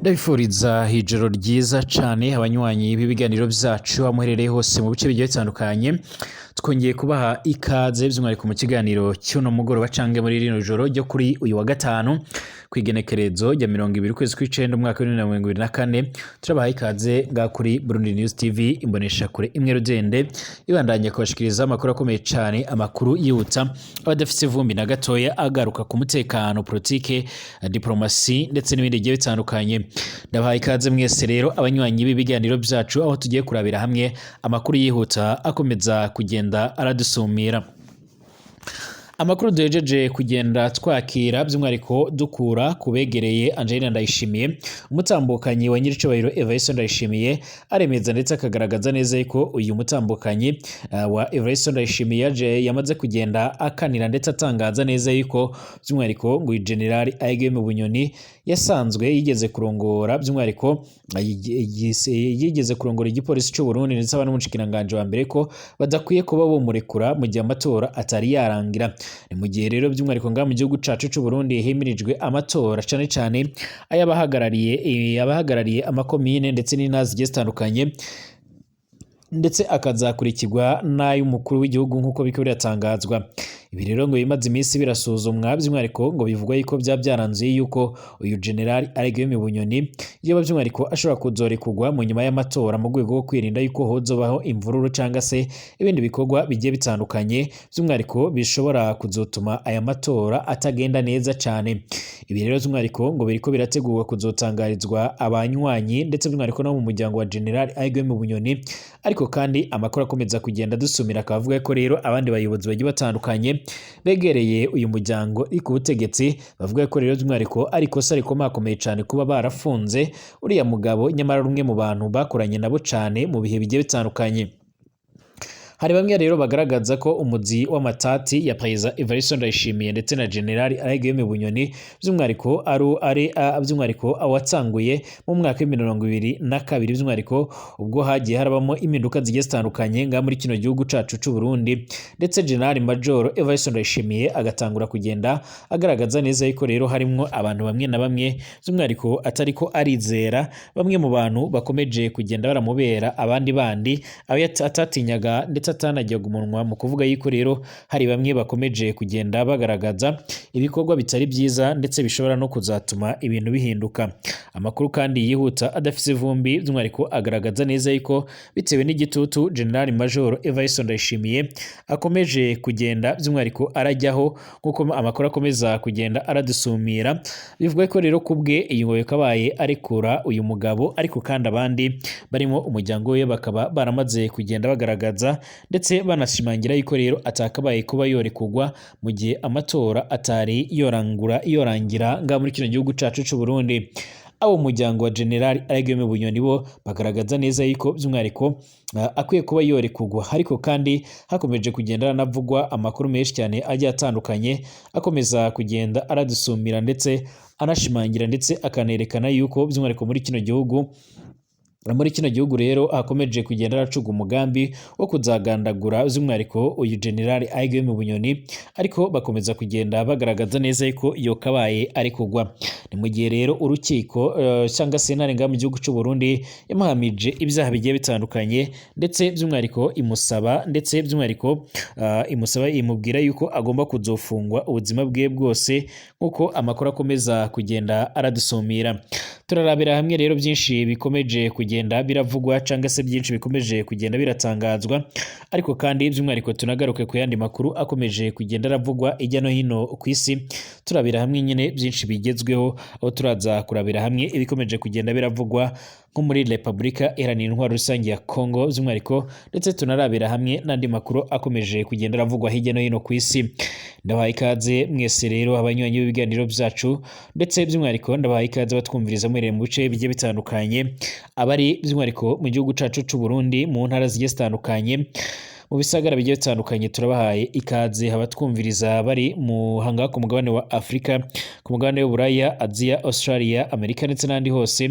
Ndabifuriza ijoro ryiza cane abanywanyi b'ibiganiro vyacu aho muherereye hose mu bice bigiye bitandukanye. Twongeye kubaha ikaze by'umwihariko mu kiganiro cy'uno mugoroba canke muri rino joro ryo kuri uyu wa gatanu, kw'igenekerezo rya 20 ukwezi kw'icenda umwaka wa 2024. Turabaha ikaze ngaha kuri Burundi News TV, imboneshakure imwe rudende ibandanya kubashikiriza amakuru akomeye cane, amakuru yihuta abadafise ivumbi na gatoya, agaruka ku mutekano, politike, diplomasi ndetse n'ibindi bigiye bitandukanye. Ndabahaye ikaze mwese rero abanywanyi b'ibiganiro vyacu, aho tugiye kurabira hamwe amakuru yihuta akomeza kugenda aradusumira. Amakuru duhejeje kugenda twakira, by'umwihariko dukura ku begereye Angelina Ndayishimiye, umutambukanyi wa nyiricubahiro Evariste Ndayishimiye, aremeza ndetse akagaragaza neza yuko uyu mutambukanyi wa Evariste Ndayishimiye yaje yamaze kugenda akanira ndetse atangaza neza yuko by'umwihariko ngo uyu General Aigeme Bunyoni yasanzwe yigeze kurongora, by'umwihariko yigeze kurongora igipolisi cy'u Burundi ndetse aba n'umushikiranganji wa mbere, ko badakwiye kuba bomurekura mu gihe amatora atari yarangira. Ni mu gihe rero by'umwihariko ngaha mu gihugu cacu c'u Burundi himirijwe amatora, cane cane abahagarariye amakomine ndetse n'intara zigiye zitandukanye, ndetse akazakurikirwa n'ay'umukuru w'igihugu nk'uko biriko biratangazwa. Ibi rero ngo bimaze iminsi birasuzumwa, by'umwihariko ngo bivugwa yuko byaba byaranzuye yuko uyu General Aregiyome Bunyoni yoba by'umwihariko ashobora kuzorekurwa mu nyuma y'amatora, mu rwego rwo kwirinda yuko hozobaho imvururu cyangwa se ibindi bikorwa bigiye bitandukanye by'umwihariko bishobora kuzotuma aya matora atagenda neza cyane. Ibi rero by'umwihariko ngo biriko birategurwa kuzotangarizwa abanywanyi ndetse by'umwihariko no mu muryango wa General Aregiyome Bunyoni. Ariko kandi amakuru akomeza kugenda dusumira akaba avuga ko rero abandi bayobozi bagiye batandukanye begereye uyu muryango uri ku butegetsi bavuga ko rero by'umwihariko ari ikosa rikomakomeye cyane kuba barafunze uriya mugabo, nyamara rumwe mu bantu bakoranye nabo cyane mu bihe bigiye bitandukanye. Hari bamwe rero bagaragaza ko umuzi w'amatati ya Perezida Evariste Ndayishimiye ndetse na General Aregiyome Bunyoni by'umwihariko ari by'umwihariko watanguye mu mwaka wa 2022, by'umwihariko ubwo hagiye harabamo impinduka zigiye zitandukanye ngaha muri kino gihugu cacu c'u Burundi, ndetse General Major Evariste Ndayishimiye agatangura kugenda agaragaza neza yuko rero harimwo abantu bamwe na bamwe by'umwihariko atariko arizera, bamwe mu bantu bakomeje kugenda baramubera abandi bandi abo atatinyaga ndetse atanajyaga umunwa mu kuvuga yuko rero hari bamwe bakomeje kugenda bagaragaza ibikorwa bitari byiza ndetse bishobora no kuzatuma ibintu bihinduka. Amakuru kandi yihuta adafise ivumbi by'umwihariko agaragaza neza yuko bitewe n'igitutu General Major Evariste Ndayishimiye akomeje kugenda by'umwihariko arajyaho, nk'uko amakuru akomeza kugenda aradusumira, bivuga ko rero kubwe iyi ngo yakabaye arekura uyu mugabo. Ariko kandi abandi barimo umuryango we bakaba baramaze kugenda bagaragaza ndetse banashimangira yuko rero atakabaye kuba yorekurwa mu gihe amatora atari yorangura yorangira ngaha muri kino gihugu cacu c'u Burundi. Abo muryango wa General Aregiyome Bunyoni bo bagaragaza neza yuko by'umwihariko akwiye kuba yorekurwa. Ariko kandi hakomeje kugenda haranavugwa amakuru menshi cyane agiye atandukanye akomeza kugenda aradusumira ndetse anashimangira ndetse akanerekana yuko by'umwihariko muri kino gihugu rero hakomeje kugenda haracuga umugambi wo kuzagandagura by'umwihariko uyu General Aigeme Bunyoni, ariko bakomeza kugenda bagaragaza neza yuko iyo kabaye ari kugwa. Ni mu gihe rero urukiko cyangwa sentare ngaha mu gihugu cy'u Burundi yamuhamije ibyaha bigiye bitandukanye, ndetse by'umwihariko imusaba, ndetse by'umwihariko imusaba, imubwira yuko agomba kuzofungwa ubuzima bwe bwose, nk'uko amakuru akomeza kugenda aradusumira. Turarabira hamwe rero byinshi bikomeje kugenda biravugwa cyangwa se byinshi bikomeje kugenda biratangazwa, ariko kandi by'umwihariko tunagaruke ku yandi makuru akomeje kugenda aravugwa hirya no hino ku isi. Turabira hamwe nyine byinshi bigezweho, aho turaza kurabira hamwe ibikomeje kugenda biravugwa nko muri Repubulika Iharanira Intwaro Rusange ya Congo by'umwihariko, ndetse tunarabira hamwe n'andi makuru akomeje kugenda aravugwa hirya no hino ku isi. Ndabahaye ikaze mwese rero abanywanyi b'ibiganiro byacu, ndetse by'umwihariko ndabahaye ikaze batwumviriza muherereye mu bice bigiye bitandukanye, abari by'umwihariko mu gihugu cacu c'u Burundi mu ntara zigiye zitandukanye. Mu bisagara bigiye bitandukanye turabahaye ikaze, abatwumviriza bari mu hanga ku mugabane wa Afrika, ku mugabane w'Uburaya, Aziya, Australia, Amerika ndetse n'ahandi hose,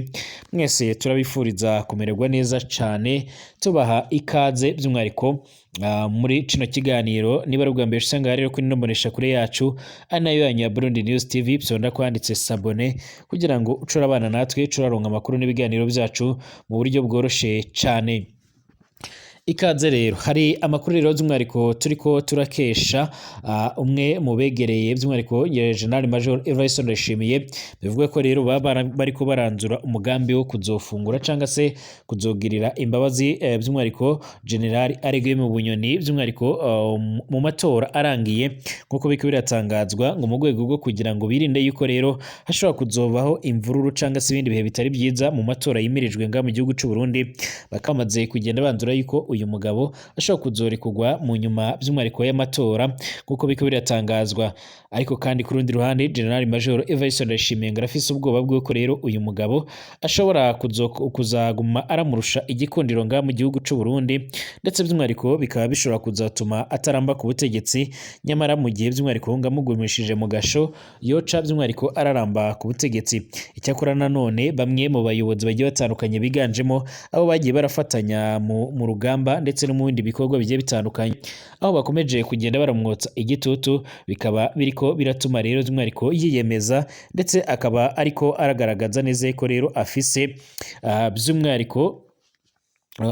mwese turabifuriza kumererwa neza cane, tubaha ikaze by'umwihariko muri kino kiganiro. Niba ari ubwa mbere usanga rero kuri ino mboneshakure yacu ari nayo yanyu ya Burundi News TV, byonda kwanditse s'abonner kugira ngo uce urabana natwe, uce uraronka amakuru n'ibiganiro byacu mu buryo bworoshe cane. Ikaze rero, hari amakuru rero by'umwihariko turiko turakesha umwe mu begereye by'umwihariko General Major Evariste Ndayishimiye, bivuga ko rero baba bariko baranzura umugambi wo kuzofungura cyangwa se kuzogirira imbabazi by'umwihariko General Areguye mu Bunyoni, by'umwihariko mu matora arangiye, nk'uko biriko biratangazwa, ngo mu rwego rwo kugira ngo birinde yuko rero hashobora kuzobaho imvururu cyangwa se ibindi bihe bitari byiza mu matora yimirijwe nga mu gihugu c'u Burundi. Bakamaze kugenda banzura yuko uyu mugabo ashobora kuzorekurwa mu nyuma by'umwihariko y'amatora, nk'uko biriko biratangazwa. Ariko kandi ku rundi ruhande, General Major Evariste Ndayishimiye ngo arafise ubwoba bw'uko rero uyu mugabo ashobora kuzaguma aramurusha igikundiro nga mu gihugu c'u Burundi, ndetse by'umwihariko bikaba bishobora kuzatuma ataramba ku butegetsi, nyamara mu gihe by'umwihariko ngo amugumishije mu gasho yoca by'umwihariko araramba ku butegetsi. Icyakora nanone bamwe mu bayobozi bagiye batandukanye, biganjemo abo bagiye barafatanya mu rugamba ndetse no mu bindi bikorwa bigiye bitandukanye, aho bakomeje kugenda baramwotsa igitutu, bikaba biriko biratuma rero by'umwihariko yiyemeza, ndetse akaba ariko aragaragaza neza ko rero afise by'umwihariko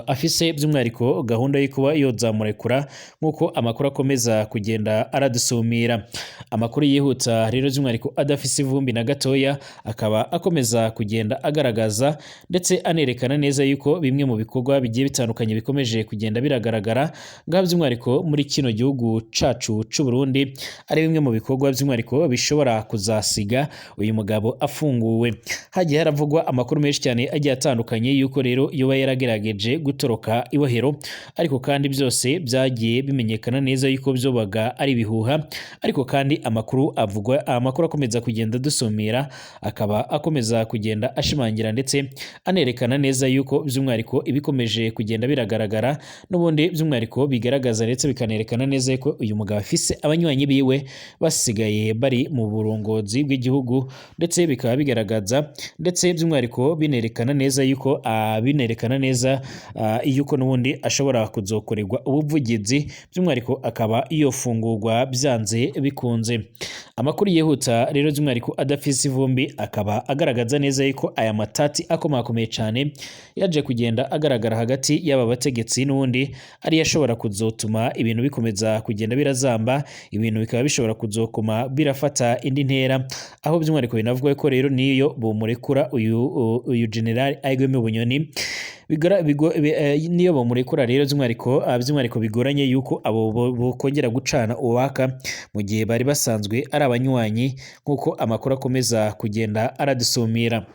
afise by'umwihariko gahunda yo kuba yozamurekura, nk'uko amakuru akomeza kugenda aradusumira. Amakuru yihuta rero by'umwihariko adafise ivumbi na gatoya akaba akomeza kugenda agaragaza ndetse anerekana neza yuko bimwe mu bikorwa bigiye bitandukanye bikomeje kugenda biragaragara ngaha by'umwihariko muri kino gihugu cacu c'u Burundi, ari bimwe mu bikorwa by'umwihariko bishobora kuzasiga uyu mugabo afunguwe. Hagiye haravugwa amakuru menshi cyane agiye atandukanye yuko rero yoba yaragerageje gutoroka ibohero, ariko kandi byose byagiye bimenyekana neza yuko byobaga ari ibihuha. Ariko kandi amakuru avugwa, amakuru akomeza kugenda dusumira, akaba akomeza kugenda ashimangira ndetse anerekana neza yuko by'umwihariko ibikomeje kugenda biragaragara n'ubundi by'umwihariko bigaragaza ndetse bikanerekana neza yuko uyu mugabo afise abanywanyi biwe basigaye bari mu burongozi bw'igihugu, ndetse bikaba bigaragaza ndetse by'umwihariko binerekana neza yuko binerekana neza yuko n'ubundi ashobora kuzokorerwa ubuvugizi, by'umwihariko akaba yofungurwa byanze bikunze. Amakuru yihuta rero by'umwihariko adafise ivumbi akaba agaragaza neza yuko aya matati akomakomeye cyane yaje kugenda agaragara hagati y'aba bategetsi n'ubundi ari ashobora kuzotuma ibintu bikomeza kugenda birazamba, ibintu bikaba bishobora kuzokuma birafata indi ntera, aho by'umwihariko binavuga ko rero niyo bomurekura uyu General Aigweme Bunyoni, niyo bamurekura rero by'umwihariko bigoranye yuko abo bokongera gucana uwaka mu gihe bari basanzwe ari abanywanyi, nk'uko amakuru akomeza kugenda aradusumira.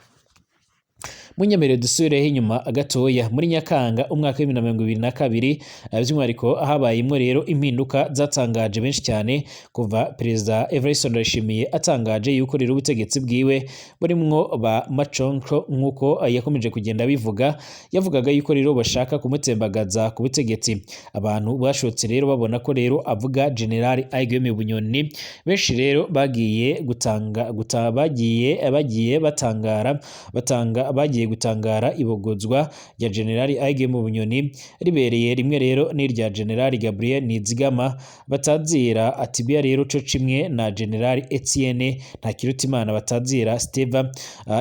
Munyemerere dusubireho inyuma gatoya muri Nyakanga umwaka wa 2022, by'umwihariko habayemo rero impinduka zatangaje benshi cyane kuva Perezida Evariste Ndayishimiye atangaje yuko rero ubutegetsi bwiwe burimwo ba maconko, nk'uko yakomeje kugenda abivuga. Yavugaga yuko rero bashaka kumutembagaza ku butegetsi. Abantu bashotse rero babona ko rero avuga General Aigweme Bunyoni, benshi rero bagiye gutanga guta, bagiye bagiye batangara batanga bagiye gutangara ibogozwa rya General Aigweme Bunyoni ribereye rimwe rero n'irya General Gabriel Nizigama batazira Atibia rero co cimwe na General Etienne Ntakirutimana batazira Steva.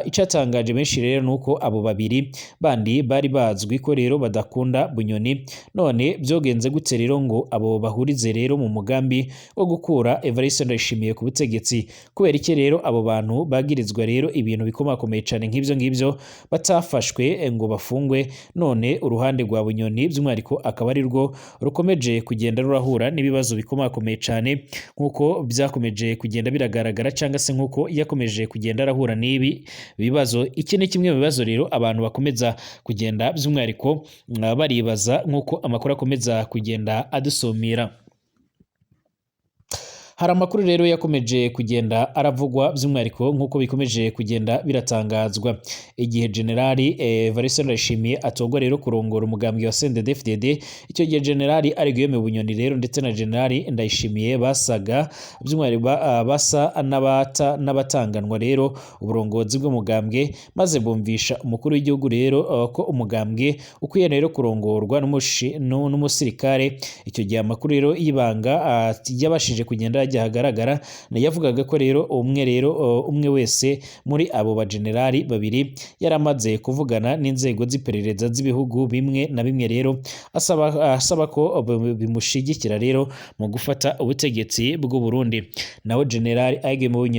Icatangaje benshi rero nuko abo babiri bandi bari bazwi ko rero badakunda Bunyoni, none byogenze gute rero ngo abo bahurize rero mu mugambi wo gukura Evariste Ndayishimiye ku butegetsi? Kubera iki rero abo bantu bagirizwa rero ibintu bikomakomeye cyane nk'ibyo ngibyo batafashwe ngo bafungwe, none uruhande rwa Bunyoni by'umwihariko akaba ari rwo rukomeje kugenda rurahura n'ibibazo bikomakomeye cyane, nk'uko byakomeje kugenda biragaragara cyangwa se nk'uko yakomeje kugenda arahura n'ibi bibazo. Iki ni kimwe mu bibazo rero abantu bakomeza kugenda by'umwihariko baribaza, nk'uko amakuru akomeza kugenda adusumira. Hari amakuru rero yakomeje kugenda aravugwa, by'umwihariko nk'uko bikomeje kugenda biratangazwa, igihe Generali Evariste Ndayishimiye atorwa rero kurongora umugambwe wa CNDD-FDD. Icyo gihe Generali Guillaume Bunyoni rero ndetse na Generali Ndayishimiye basaga by'umwihariko basa n'abatanganwa rero uburongozi bw'umugambwe, maze bumvisha umukuru w'igihugu rero ko umugambwe ukwiye rero kurongorwa n'umusirikare. Icyo gihe amakuru rero y'ibanga yabashije kugenda ajya ahagaragara yavugaga ko rero umwe wese muri abo bagenerali babiri yaramaze kuvugana n'inzego z'iperereza z'ibihugu bimwe na bimwe rero asaba ko bimushigikira rero mu gufata ubutegetsi bw'u Burundi. Naho General Guillaume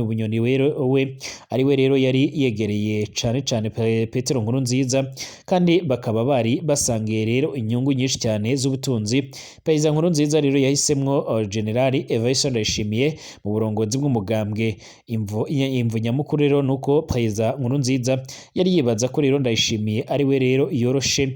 Bunyoni we ari we rero yari yegereye cane cane Petero Nkurunziza, kandi bakaba bari basangiye rero inyungu nyinshi cyane z'ubutunzi. Perezida Nkurunziza rero yahisemwo General Evariste Ndayishimiye mu burongozi bw'umugambwe. Imvo nyamukuru rero nuko Perezida Nkurunziza yari yibaza ko rero Ndayishimiye ari we rero yoroshe,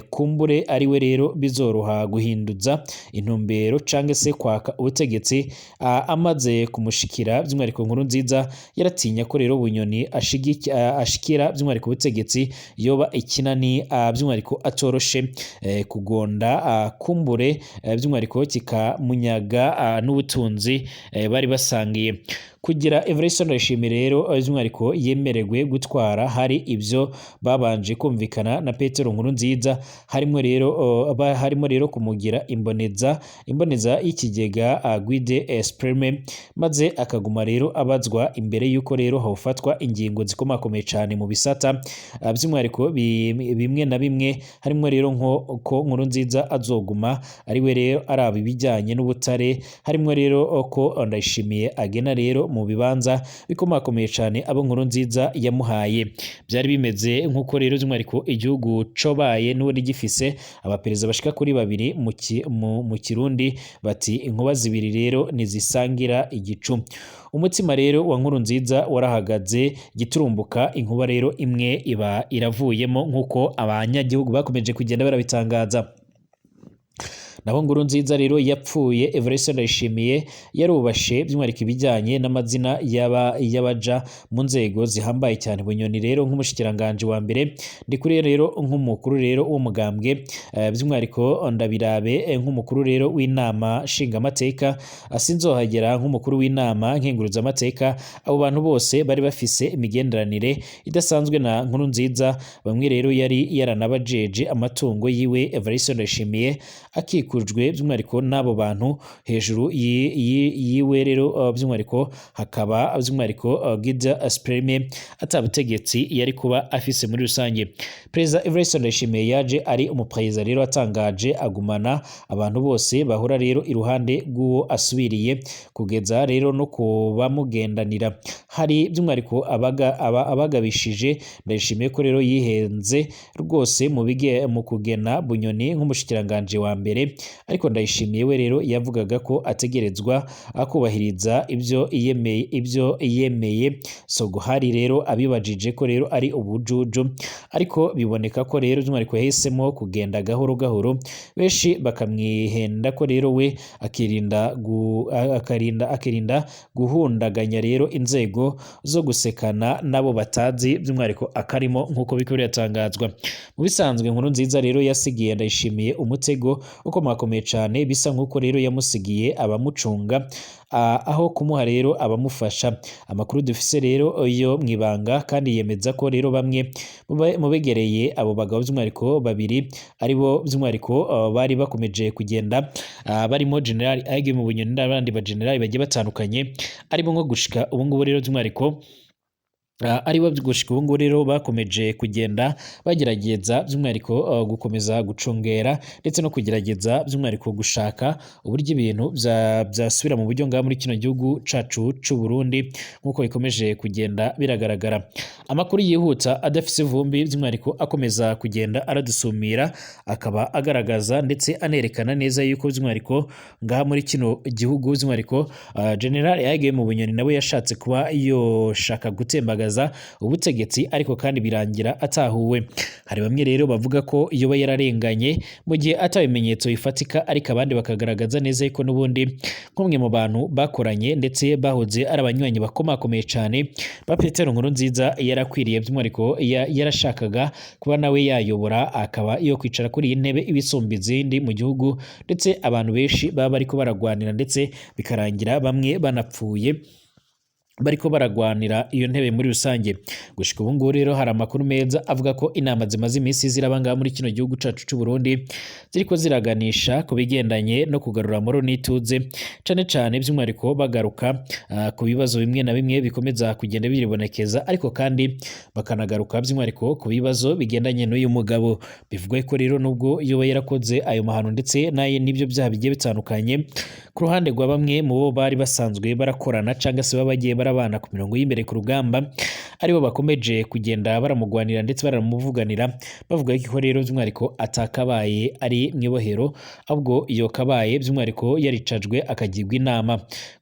kumbure ari we rero bizoroha guhinduza intumbero canke se kwaka ubutegetsi amaze kumushikira. By'umwihariko Nkurunziza yaratinya ko rero Bunyoni ashikira by'umwihariko ubutegetsi yoba ikinani, by'umwihariko atoroshe kugonda, kumbure by'umwihariko kikamunyaga n'ubutunzi bari basangiye. Kugira Evariste Ndayishimiye rero by'umwihariko yemererwe gutwara, hari ibyo babanje kumvikana na Petero Nkurunziza, harimo rero kumugira imboneza y'ikigega Guide Supreme, maze akaguma rero abazwa imbere y'uko rero hafatwa ingingo zikomakomeye cyane mu bisata by'umwihariko bimwe na bimwe, harimo rero nko ko Nkurunziza azoguma ari we rero araba ibijyanye n'ubutare, harimo rero ko Ndayishimiye agena rero mu bibanza bikomakomeye cyane abo Nkurunziza yamuhaye. Byari bimeze nk'uko rero by'umwihariko igihugu cobaye n'ubundi gifise abaperezida bashika kuri babiri mu Kirundi bati inkuba zibiri rero ntizisangira igicu. Umutima rero wa Nkurunziza warahagaze giturumbuka, inkuba rero imwe iba iravuyemo nk'uko abanyagihugu bakomeje kugenda barabitangaza. Naho Nkurunziza rero yapfuye, Evariste Ndayishimiye yarubashe by'umwihariko ibijyanye n'amazina y'abaja mu nzego zihambaye cyane. Bunyoni rero nk'umushikiranganje wa mbere, Ndikuriye rero nk'umukuru rero w'umugambwe, by'umwihariko Ndabirabe nk'umukuru rero w'inama nshingamateka, Sinzohagera nk'umukuru w'inama nkenguruzamateka. Abo bantu bose bari bafise imigenderanire idasanzwe na Nkurunziza, bamwe rero yari yaranabajeje amatungo yiwe. Evariste Ndayishimiye akikujwe by'umwihariko n'abo bantu hejuru yiwe rero by'umwihariko hakaba by'umwihariko Guide Supreme atabutegetsi yari kuba afise muri rusange. Perezida Evariste Ndayishimiye yaje ari umuperezida rero atangaje, agumana abantu bose bahora rero iruhande rw'uwo asubiriye kugeza rero no kubamugendanira. Hari by'umwihariko abagabishije Ndayishimiye ko rero yihenze rwose mu kugena Bunyoni nk'umushikiranganje wa mbere, ariko Ndayishimiye we rero yavugaga ko ategerezwa akubahiriza ibyo yemeye. So hari rero abibajije ko rero ari ubujuju, ariko biboneka ko rero by'umwihariko yahisemo kugenda gahoro gahoro, benshi bakamwihenda ko rero we akirinda guhundaganya rero inzego zo gusekana nabo batazi by'umwihariko akarimo nk'uko biko biratangazwa. Mu bisanzwe Nkurunziza rero yasigiye Ndayishimiye umutego ukomakomeye cyane, bisa nk'uko rero yamusigiye abamucunga aho kumuha rero abamufasha. Amakuru dufise rero yo mwibanga kandi yemeza ko rero bamwe mu begereye abo bagabo by'umwihariko babiri aribo by'umwihariko bari bakomeje kugenda barimo General Guillaume Bunyoni n'abandi ba general bagiye batandukanye, arimo nko gushika ubu ngubu rero by'umwihariko aribo gushika ubu ngubu rero bakomeje kugenda bagerageza by'umwihariko gukomeza gucungera ndetse no kugerageza by'umwihariko gushaka uburyo ibintu byasubira mu buryo ngaha muri kino gihugu cacu c'u Burundi nk'uko bikomeje kugenda biragaragara. Amakuru yihuta adafise ivumbi by'umwihariko akomeza kugenda aradusumira, akaba agaragaza ndetse anerekana neza yuko by'umwihariko ngaha muri kino gihugu by'umwihariko General Guillaume Bunyoni nawe yashatse kuba yoshaka gutembagaza gutembagaza ubutegetsi, ariko kandi birangira atahuwe. Hari bamwe rero bavuga ko yoba yararenganye mu gihe ata bimenyetso bifatika, ariko abandi bakagaragaza neza yuko n'ubundi nk'umwe mu bantu bakoranye ndetse bahoze ari abanywanyi bakomakomeye cane ba Petero Nkurunziza, yarakwiriye by'umwihariko yarashakaga kuba nawe yayobora, akaba yo kwicara kuri iyi ntebe ibisumba izindi mu gihugu, ndetse abantu benshi baba bariko baragwanira, ndetse bikarangira bamwe banapfuye bariko baragwanira iyo ntebe muri rusange. Gushika ubu ngubu rero hari amakuru meza avuga ko inama zimaze iminsi ziraba ngaha muri kino gihugu cacu c'u Burundi ziriko ziraganisha ku bigendanye no kugarura amahoro n'ituze, cane cane by'umwihariko bagaruka ku bibazo bimwe na bimwe bikomeza kugenda biribonekeza, ariko kandi bakanagaruka by'umwihariko ku bibazo bigendanye n'uyu mugabo. Bivugwa ko rero nubwo yoba yarakoze ayo mahano ndetse n'aye n'ibyo byaha bigiye bitandukanye, ku ruhande rwa bamwe mu bo bari basanzwe barakorana cyangwa se baba bagiye barabana ku mirongo y'imbere ku rugamba, aribo bakomeje kugenda baramugwanira ndetse baramuvuganira, bavuga ko rero by'umwihariko atakabaye ari mu ibohero, ahubwo yokabaye by'umwihariko yaricajwe akagirwa inama.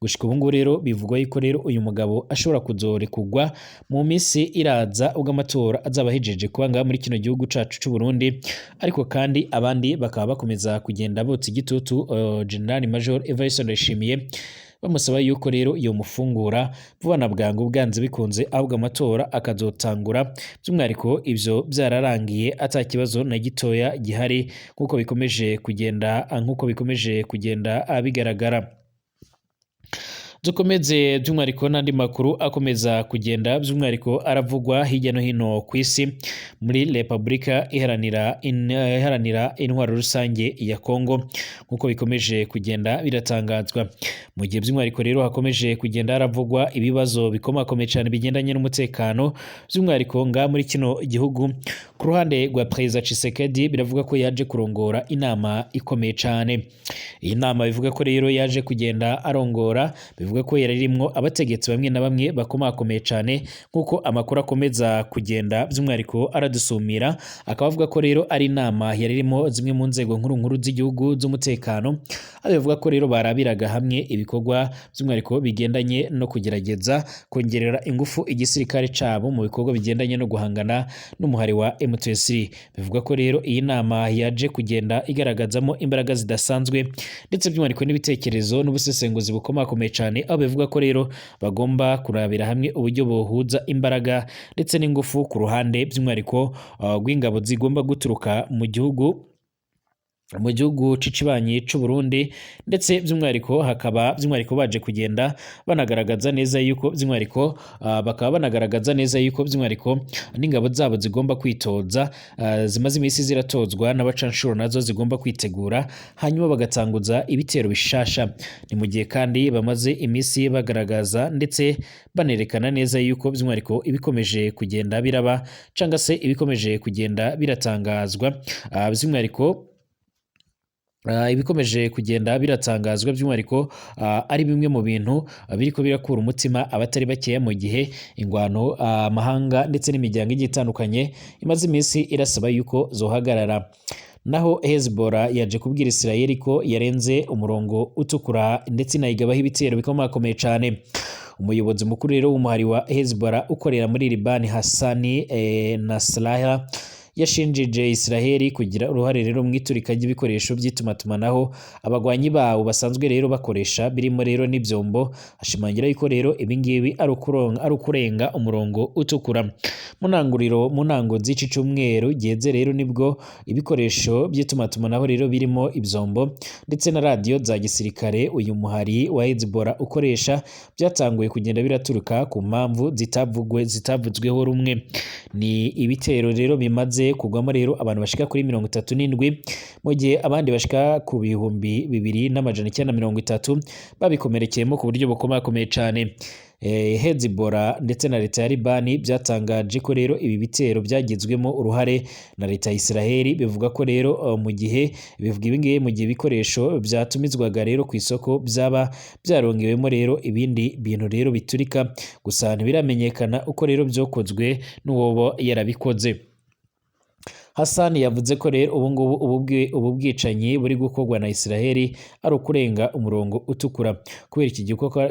Gushika ubu ngubu rero bivugwa yuko rero uyu mugabo ashobora kuzorekurwa mu minsi iraza, ubwo amatora azaba ahejeje kuba ngaha muri kino gihugu cacu c'u Burundi, ariko kandi abandi bakaba bakomeza kugenda botsa igitutu General Major Evariste Ndayishimiye, bamusaba yuko rero iyo mufungura vuba na bwangu bwanze bikunze, ahubwo amatora akazotangura by'umwihariko ivyo byararangiye ata kibazo na gitoya gihari, nk'uko bikomeje kugenda bigaragara. Dukomeze by'umwihariko n'andi makuru akomeza kugenda by'umwihariko aravugwa hirya no hino ku isi. Muri Repubulika iharanira intwaro rusange ya Kongo, nk'uko bikomeje kugenda biratangazwa, mu gihe by'umwihariko rero hakomeje kugenda haravugwa ibibazo bikomakomeye cyane bigendanye n'umutekano by'umwihariko nga muri kino gihugu. Ku ruhande rwa Perezida Tshisekedi biravuga ko yaje kurongora inama ikomeye cyane. Iyi nama bivuga ko rero yaje kugenda arongora, bivuga ko yari irimwo abategetsi bamwe na bamwe bakomakomeye cyane, nk'uko amakuru akomeza kugenda by'umwihariko aradusumira, akaba avuga ko rero ari inama yari irimo zimwe mu nzego nkuru nkuru z'igihugu z'umutekano, aho bivuga ko rero barabiraga hamwe ibikorwa by'umwihariko bigendanye no kugerageza kongerera ingufu igisirikare cabo mu bikorwa bigendanye no guhangana n'umuhari wa M23. Bivuga ko rero iyi nama yaje kugenda igaragazamo imbaraga zidasanzwe, ndetse by'umwihariko n'ibitekerezo n'ubusesenguzi bukomakomeye cyane, aho bivuga ko rero bagomba kurabira hamwe uburyo bohuza imbaraga ndetse n'ingufu ku ruhande by'umwihariko rw'ingabo zigomba guturuka mu gihugu cicibanyi c'u Burundi, ndetse by'umwihariko hakaba by'umwihariko baje kugenda banagaragaza neza yuko by'umwihariko bakaba banagaragaza neza yuko by'umwihariko n'ingabo zabo zigomba kwitoza, zimaze iminsi ziratozwa n'abacanshuro, nazo zigomba kwitegura hanyuma bagatanguza ibitero bishasha. Ni mu gihe kandi bamaze iminsi bagaragaza ndetse banerekana neza yuko by'umwihariko ibikomeje kugenda biraba cyangwa se ibikomeje kugenda biratangazwa by'umwihariko ibikomeje kugenda biratangazwa by'umwihariko ari bimwe mu bintu biriko birakura umutima abatari bakeya, mu gihe ingwano amahanga ndetse n'imiryango igiye itandukanye imaze iminsi irasaba yuko zohagarara. Naho Hezbollah yaje kubwira Israel ko yarenze umurongo utukura, ndetse inayigabaho ibitero bikomakomeye cyane. Umuyobozi mukuru rero w'umuhari wa Hezbollah ukorera muri Liban, Hassani Nasrallah, yashinjije Israel kugira uruhare rero mu iturika ry'ibikoresho by'itumatumanaho abagwanyi bawo basanzwe rero bakoresha, birimo rero n'ibyombo, ashimangira yuko rero ibingibi ari ukurenga umurongo utukura. Mu ntango z'iki cyumweru giheze rero nibwo ibikoresho by'itumatumanaho rero birimo ibyombo ndetse na radiyo za gisirikare uyu muhari wa Hezbollah ukoresha byatanguye kugenda biraturuka ku mpamvu zitavuzweho rumwe. Ni ibitero rero bimaze kugwamo rero abantu bashika kuri 37, mu gihe abandi bashika ku 2930 babikomerekeyemo ku buryo bukomakomeye cyane. Hezbollah ndetse na leta ya Libani byatangaje ko rero ibi bitero byagizwemo uruhare na leta ya Israel. Bivuga ko rero mu gihe bivuga ibi ngibi mu gihe ibikoresho byatumizwaga rero ku isoko byaba byarongewemo rero ibindi bintu rero biturika, gusa ntibiramenyekana uko rero byokozwe n'uwoba yarabikoze. Hassan yavuze ko rero ubu ngubu ubu bwicanyi buri gukorwa na Israel ari ukurenga umurongo utukura. Kubera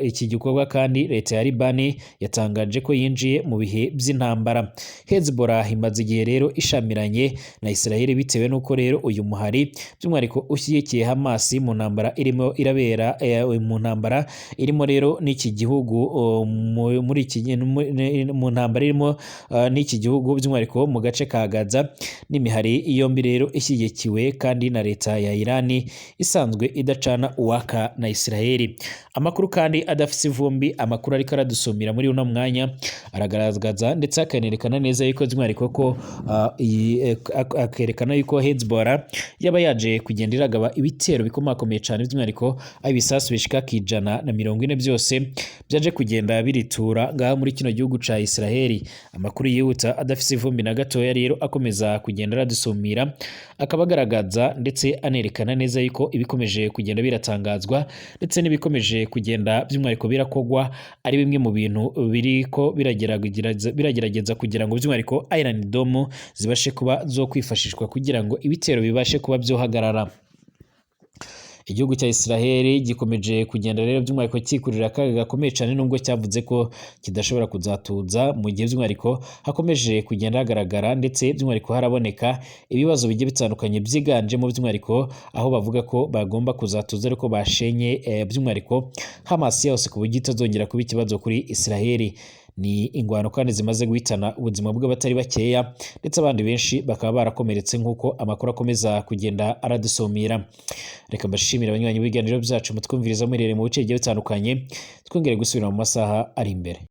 iki gikorwa kandi, leta ya Libani yatangaje ko yinjiye mu bihe by'intambara. Hezbollah imaze igihe rero ishamiranye na Israel, bitewe n'uko rero uyu muhari by'umwihariko ushyigikiye Hamas mu ntambara irimo irabera, mu ntambara irimo rero n'iki gihugu, muri iki mu ntambara irimo n'iki gihugu, by'umwihariko mu gace ka Gaza. N'imihari yombi rero ishyigikiwe kandi na leta ya Irani isanzwe idacana uwaka na Israel. Amakuru kandi adafise ivumbi, amakuru ariko aradusumira muri uno mwanya, aragaragaza ndetse akanerekana neza yuko by'umwihariko ko akerekana yuko Hezbollah yaba yaje kugenda iragaba ibitero bikomakomeye cyane, by'umwihariko aho ibisasu bishika 140 byose byaje kugenda biritura ngaha muri kino gihugu ca Israel. Amakuru yihuta adafise ivumbi na gatoya rero akomeza kugenda aradusumira akaba agaragaza ndetse anerekana neza yuko ibikomeje kugenda biratangazwa ndetse n'ibikomeje kugenda by'umwihariko birakogwa ari bimwe mu bintu biriko biragerageza kugira ngo by'umwihariko Iron Dome zibashe kuba zo kwifashishwa kugira ngo ibitero bibashe kuba byohagarara. Igihugu cya Israel gikomeje kugenda rero by'umwihariko cyikurira akaga gakomeye cyane, nubwo cyavuze ko kidashobora kuzatuza mu gihe by'umwihariko hakomeje kugenda hagaragara ndetse by'umwihariko haraboneka ibibazo bigiye bitandukanye, byiganjemo by'umwihariko aho bavuga ko bagomba kuzatuza ariko bashenye by'umwihariko Hamas yose, ku buryo itazongera kuba ikibazo kuri Israel. Ni ingwano kandi zimaze guhitana ubuzima bw'abatari bakeya, ndetse abandi benshi bakaba barakomeretse, nk'uko amakuru akomeza kugenda aradusumira. Reka mbashimire, abanywanyi b'ibiganiro byacu mutwumviriza muherereye mu bice bigiye bitandukanye. Twongere gusubira mu masaha ari imbere.